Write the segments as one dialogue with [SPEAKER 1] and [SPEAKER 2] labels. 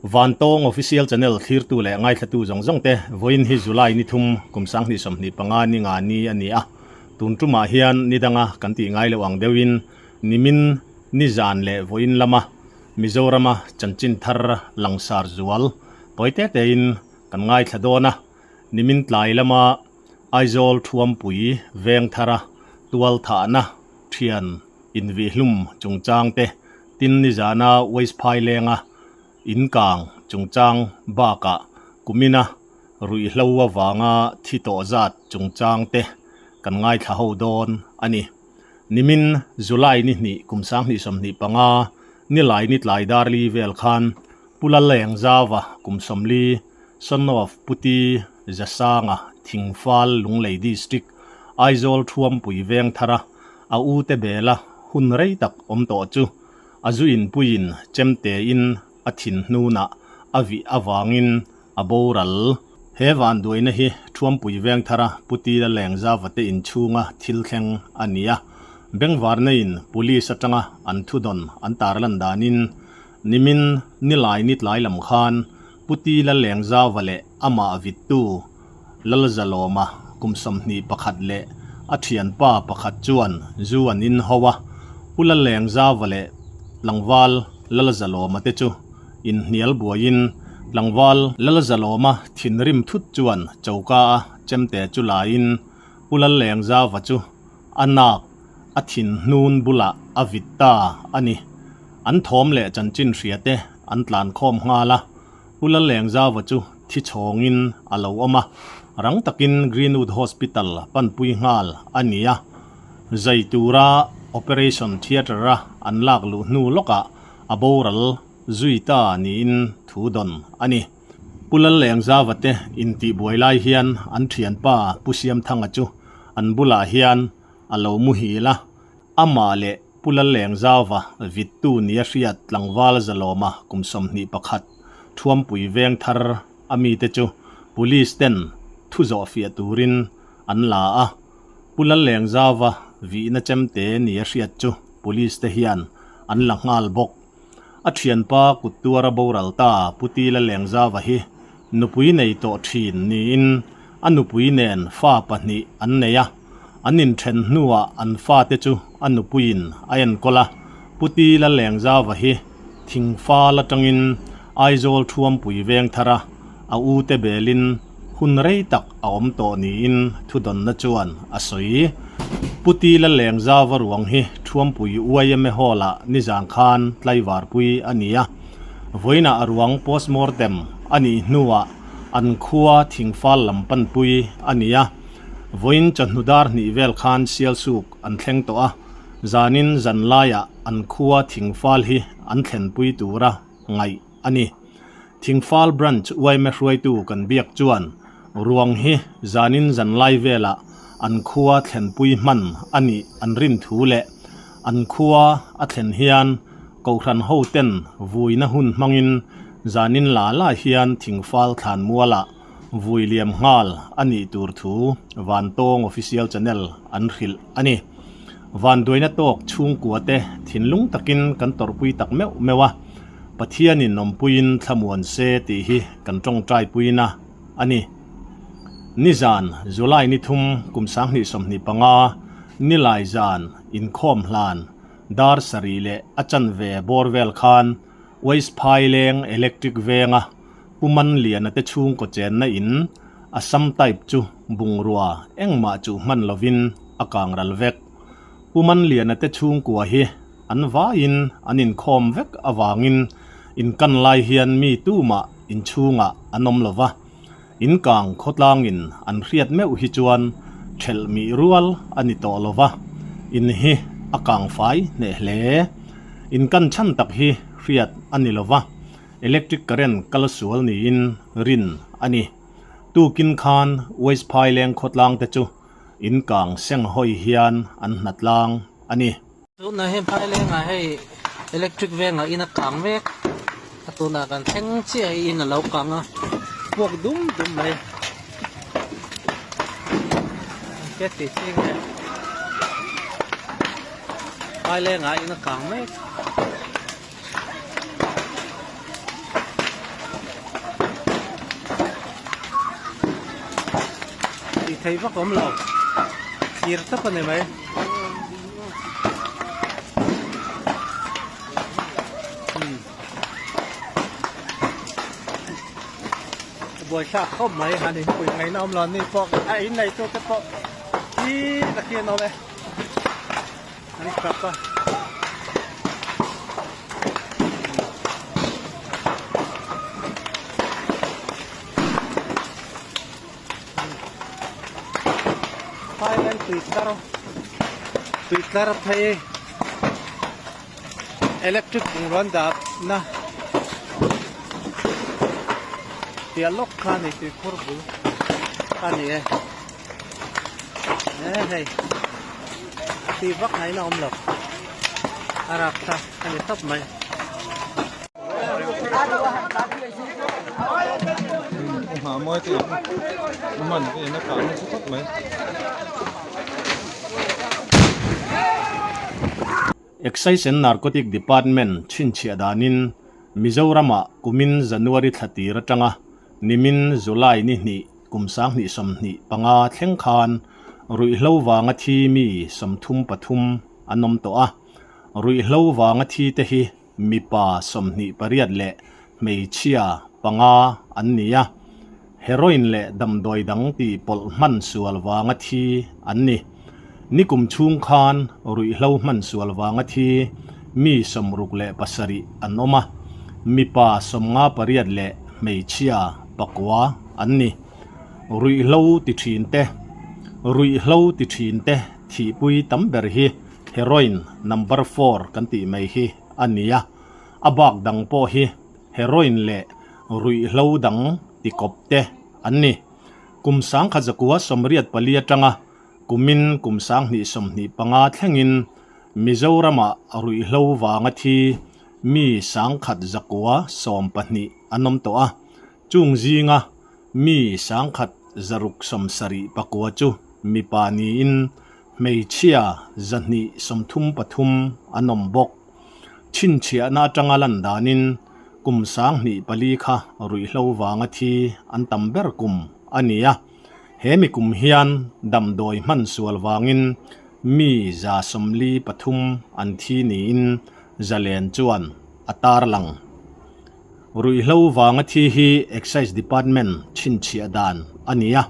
[SPEAKER 1] Vantawng Official Channel thlirtu leh ngaithlatu zawng zawng te, vawiin hi July ni thum kum 2025 ni nga ni a ni a. Tun tumah hian ni danga kan tih ngai loh ang deuhin nimin ni zan leh vawiin lama Mizorama chanchin thar langsar zual tawi te tein kan ngaithla dawn a. Nimin tlai lama Aizawl Thuampui Vengthara tualthahna thian invihlum chungchang te, tin nizana Waste Phailenga inkang chungchang bakah kumina ruihhlo avanga thi tawh zat chungchang te kan ngaithla ho dawn a ni. Nimin July ni hnih kum 2025 nilai ni tlai darli vel khan Pu Lalengzauva kum 40 Son of Puti Zasanga Thingfal Lunglei District Aizawl Thuampui Vengthara a u te bela hun rei tak awm tawh chu a zu inpuiin chemtein a thin hnunah a vih avangin a boral. He vanduaina hi Thuampui Vengthara Puti Lalengzava te inchhunga thil thleng a ni a, Bengvarneiin Police atanga an thudawn an tarlan danin nimin nilai ni tlai lam khan Puti Lalengzauva leh amah vittu Lalzalawma kum 21 leh a thianpa pakhat chuan zu an in ho a, Pu Lalengzauva leh tlangval Lalzalawma te chu inhnial buaiin tlangval Lalzalawma thinrim thut chuan choka a chemte chu laiin Pu Lalengzauva chu a nak a thin hnun bulah a vit ta a ni. An thawm leh chanchin hria te an tlan khawm nghal a, Pu Lalengzauva chu thi chhawngin a lo awm a, rang takin Greenwood Hospital panpui nghal a ni a. Zai tura Operation Theatre-a an lak luh hnu lawkah a boral zui ta niin thu dawn a ni. Pu Lalengzauva te intihbuai lai hian an thianpa Pu Siamthanga chu an bulah hian a lo muhil a, amah leh Pu Lalengzauva vittu nia hriat tlangval Zalawma kum 21 Thuampui Vengthar a mite chu Police ten thu zawh fiah turin an la a, Pu Lalengzauva vihna chemte nia hriat chu Police te hian an la nghal bawk. A thianpa kut tuara boral ta Pu Ti Lalengzauva hi nupui nei tawh thin niin a nupui nen fa pahnih an nei a, an inthen hnuah an fate chu a nupuiin a enkawl a, Pu Ti Lalengzauva hi thingfal atangin Aizawl Thuampui Vengthara a ute belin hun rei tak a awm tawh niin thudawnna chuan a sawi. Pu Ti Lalengzauva ruang hi Thuampui YMA Hall-ah nizan khan tlaivarpui a ni a, vawiinah a ruang postmortem a nih hnuah an khua thingfal lam panpui a ni a, vawiin chawhnu dar hnih vel khan Sialsuk an thleng tawh a, zanin zanlaiah an khua thingfal hi an thlenpui tura ngaih a ni. Thingfal Branch yma hruaitu kan biak chuan ruang hi zanin zanlai velah an khua thlenpui hman a nih an rin thu leh an khua a thlen hian Kohhran ho ten vuina hun hmangin zanin la la hian Thingfal thlan mualah vui liam nghal a nih tur thu Vantawng Official Channel an hrilh a ni. Vanduaina tawk chhungkua te thinlung takin kan tawrhpui tak meuh meuh a, Pathianin awmpuiin thlamuan se tih hi kan tawngtai puina a ni. Nizan, July ni thum kum 2025, Nilai zan inkhawm hlan dar sarih leh a chanve bawr vel khan Waste Phaileng Electric Venga Pu Manliana te chhungkaw chenna in Assam type chu bungrua engmah chuh hman lovin a kang ral vek. Pu Manliana te chhungkua hi an vaiin an inkhawm vek avangin inkan lai hian mi tumah inchhungah an awm lova, inkang khawtlangin an hriat meuh hi chuan thelh mih rual a ni tawh lova, in hi a kang fai hneh hle. Inkan chhan tak hi hriat a ni lova, electric current kal sual niin rin a ni. Tukin khan West Phaileng khawtlang te chu inkang seng hawi hian an hnatlang a ni.
[SPEAKER 2] Tunah hian Phailengah hei electric vengah in a kang mek a, tunah kan thleng chiah hi in a lo kang a, puak dum dum mai. Engtia tih chi nge Phailengah in a kang mek. theih vak a awm lo thlir tawp a ni mai. Buaithlak khawp mai han inpui ngaihna awm lo ni pawh a in nei tu te pawh hi ta khi an awm e an tap a. Thailand tui tlar tui tlar phei electric bungraw an dah na piah lawk kha a ni tuikhur bul a ni e he hei tui vak ngaihna a awm lo a rak kha a ni tawp mai.
[SPEAKER 1] Excise and Narcotic Department chhinchhiah danin Mizoramah kumin January thla tir atanga nimin July ni hnih kum 2025 thleng khan ruihhlo vanga thi mi 33 an awm tawh a. Ruihhlo vanga thi te hi mipa 28 leh hmeichhia panga an ni a, heroin leh damdawi dang tih pawlh hman sual vanga thi an ni. Nikum chhung khan ruihhlo hman sual vanga thi mi 67 an awm a, mipa 58 leh hmeichhia pakua an ni. Ruihhlo ti thin te Ruihhlo ti thin te thihpui tam ber hi heroin number four kan tih mai hi a ni a. A bak dang pawh hi heroin leh ruihhlo dang tikawp te an ni. Kum 1984 atanga kumin kum 2025 thlengin Mizoramah ruihhlo vanga thi mi 1112 an awm tawh a, chung zinga mi 1674 chu mipa niin hmeichhia 233 an awm bawk. Chhinchhiahna atanga lan danin kum 2004 kha ruihhlo vanga thi an tam ber kum a ni a, he mi kum hian damdawi hman sual vangin mi 43 an thi niin Zalen chuan a tarlang. Ruihhlo vanga thi hi Excise Department chhinchhiah dan a ni a,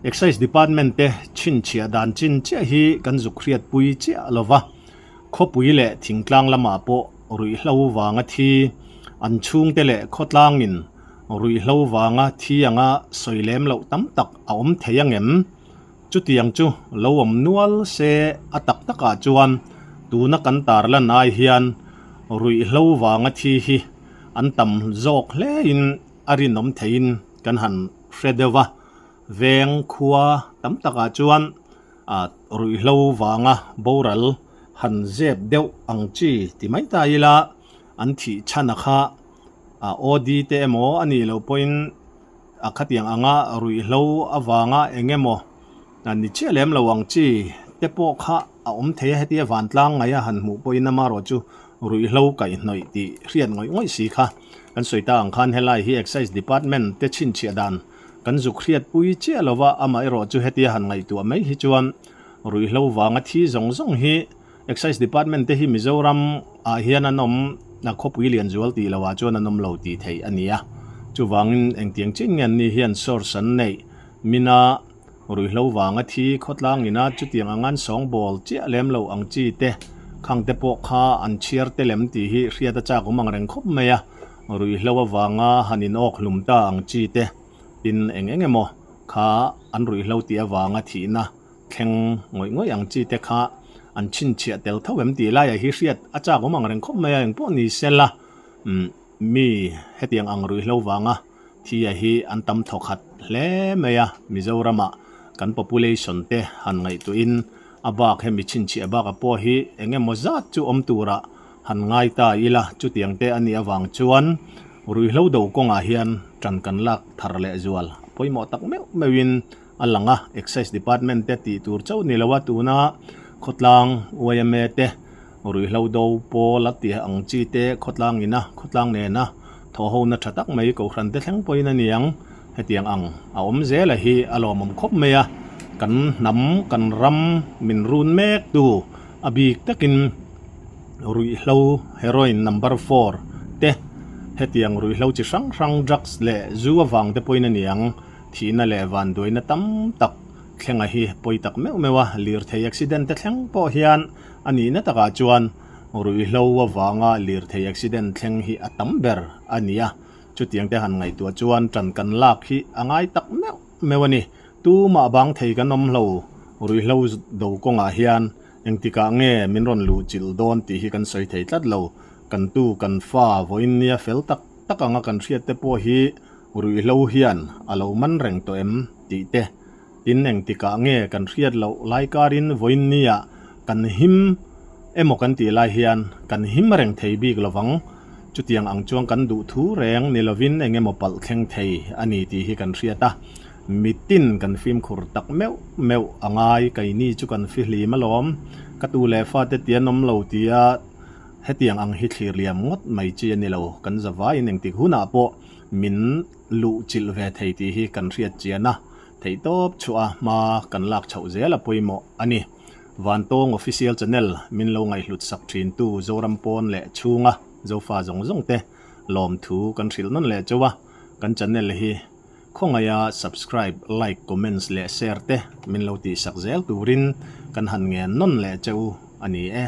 [SPEAKER 1] Excise Department te chhinchhiah dan chin chiah hi kan zuk hriatpui chiah lova. Khawpui leh thingtlang lamah pawh ruihhlo vanga thi, an chhungte leh khawtlangin ruihhlo vanga thi anga sawi lem loh tam tak a awm thei ang em? Chutiang chu lo awm nual se a tak takah chuan tuna kan tarlan ai hian ruihhlo vanga thi hi an tam zawk hlein a rinawm theiin kan han hre deuh va. Veng khua tam takah chuan A ruihhlo vanga boral han zep deuh ang chi ti mai ta ila, an thih chhan a kha a OD te emaw a nih loh pawhin a khatiang anga ruihhlo avanga eng emaw ni chiah lem lo ang chi te pawh kha a awm thei a, hetia vantlang ngaia han hmuh pawhin amaherawh chu ruihhlo kaihhnawih tih hriat ngawih ngawih si kha kan sawi ta ang khan helai hi Excise Department te chhinchhiah dan Kan zuk hriatpui chiah lova amaherawh chu hetia han ngaihtuah mai hi chuan ruihhlo vanga thi zawng zawng hi Excise Department te hi Mizoram ah hian an awm a khawpui lian zual tih loh ah chuan an awm lo tih theih a ni a. Chuvangin engtiang chin nge an ni hian source an neih mina ruihhlo vanga thi khawtlang ina chutiang anga an sawngbawl chiah lem lo ang chi te khang te pawh kha an chhiar te lem tih hi hriat a chak awm ang reng khawp mai a. Ruihhlo avanga han inawk hlum ta ang chi te tin eng eng emaw kha an ruihhlo tih avanga thihna thleng ngawih ngawih ang chi te kha an chhinchhiah tel tho em tih laiah hi hriat a chak awm ang reng khawp mai a, engpawh ni sela mi hetiang ang ruihhlo vanga thia hi an tam thawkhat hle mai a, Mizoramah kan population te han ngaihtuahin a bak hemi chhinchhiah baka pawh hi eng emaw zat chu awm turah Han ngai ta ila, chutiang te a nih avang chuan ruihhlo do kawngah hian ṭan kan lak thar leh zual a pawimawh tak meuh meuhin a lang a, Excise Department te tih tur chauh ni lo a, tuna khawtlang yma te ruihhlo do pawl a tih ang chi te khawtlang ina khawtlang nena thawhhona ṭha tak mai kohhran te thleng pawhin a ni ang, hetiang ang a awm zela hi a lawmawm khawp mai a. Kan hnam, kan ram min run mek tu a bik takin ruihhlo heroin number four te hetiang ruihhlo chi hrang hrang drugs leh zu avang te pawhin a niang thihna leh vanduaina tam tak thlenga hi pawi tak meuh meuh a, lirthei accident te thleng pawh hian a nihna takah chuan ruihhlo avanga lirthei accident thleng hi a tam ber a ni a, chutiang te han ngaihtuah chuan tan kan lak hi a ngai tak meuh meuh a ni. Tumah bang thei kan awm lo, ruihhlo do kawngah hian engtikah nge min rawn luh chilh dawn tih hi kan sawi thei tlat lo, kan tu kan fa vawiin nia fel tak tak anga kan hriat te pawh hi ruihhlo hian a lo man reng tawh em tih te tin engtikah nge kan hriat loh lai karin vawiin nia kan him emaw kan tih lai hian kan him reng thei bik lovang chutiang ang chuan kan duh thu reng ni lovin eng emaw palh thleng thei a ni tih hi kan hriat a, mitin kan fimkhur tak meuh meuh a ngai keini chu kan fihlim alawm ka tu leh fate ti an awm lo tia hetiang ang hi thlir liam ngawt mai chi a ni lo kan zavaiin engtik hunah pawh min luh chilh ve thei tih hi kan hriat chian a, theihtawp chhuah a hma kan lak chhoh zel a pawimawh a ni. Vantawng Official Channel min lo ngaihhlut sak thin tu Zoram pawn leh chhunga Zofa zawng zawng te lawmthu kan hrilh nawn leh chauh a, kan channel hi khawngaiha subscribe, like, comments leh share te min lo tihsak zel turin kan han ngen nawn leh chauh a ni e.